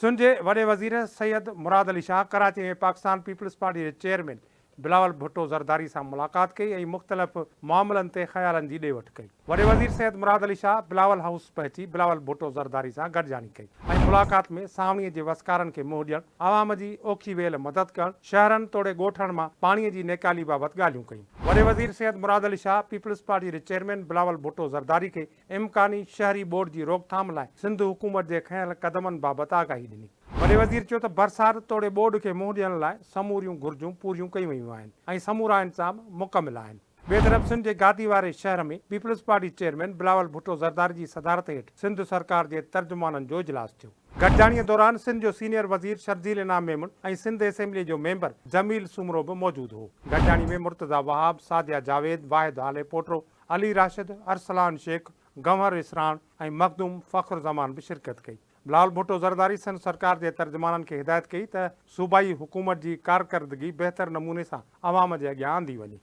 سنڌ جي وڏي وزير سيد مراد علي شاهه ڪراچي ۾ پاڪستان پيپلز پارٽي جي چيئرمين بلاول ڀٽو زرداري سان ملاقات ڪئي ۽ مختلف معاملن تي خيالن جي ڏي وٺ ڪئي. وڏي وزير سيد مراد علي شاهه بلاول هائوس پهچي بلاول ڀٽو زرداري سان گڏجاڻي ڪئي ۽ ملاقات ۾ سانوڻي جي وسڪارن کي منهن ڏيڻ، عوام جي اوکي ويل مدد ڪرڻ، شهرن توڙي ڳوٺن مان پاڻي جي نيڪالي بابت ڳالهيون ڪيون. وڏي وزير سيد مراد علي شاهه پيپلز پارٽي جي چيئرمين بلاول ڀٽو زرداري کي امڪاني شهري ٻوڏ جي روڪٿام لاء سنڌ حڪومت جي کنيل قدمن بابت آگاهي ڏني. وڏي وزير چيو ته برسات توڙي ٻوڏ کي منهن ڏيڻ لاء سموريون گهرجون پوريون ڪيون ويون آهن ۽ سمورا انتظام مڪمل آهن. ٻئي طرف سنڌ جي گادي واري شهر ۾ peoples party chairman Bilawal Bhutto Zardari جي صدارت هيٺ سنڌ سرڪار جي ترجمانن جو اجلاس ٿيو. گڏجاڻي دوران سنڌ جو سينيئر وزير شرجيل انعام ميمڻ ۽ سنڌ اسيمبلي جو ميمبر جميل سومرو به موجود هو. گڏجاڻي ۾ مرتضيٰ وهاب، سعديه جاويد، واحد هاليپوٽو، علي راشد، ارسلان شيخ، گنهور اسراڻ ۽ مخدوم فخر زمان به شرڪت ڪئي. بلاول ڀٽو زرداري سنڌ سرڪار جي ترجمانن کي هدايت ڪئي ته صوبائي حڪومت جي ڪارڪردگي بهتر نموني سان عوام جي اڳيان آندي وڃي.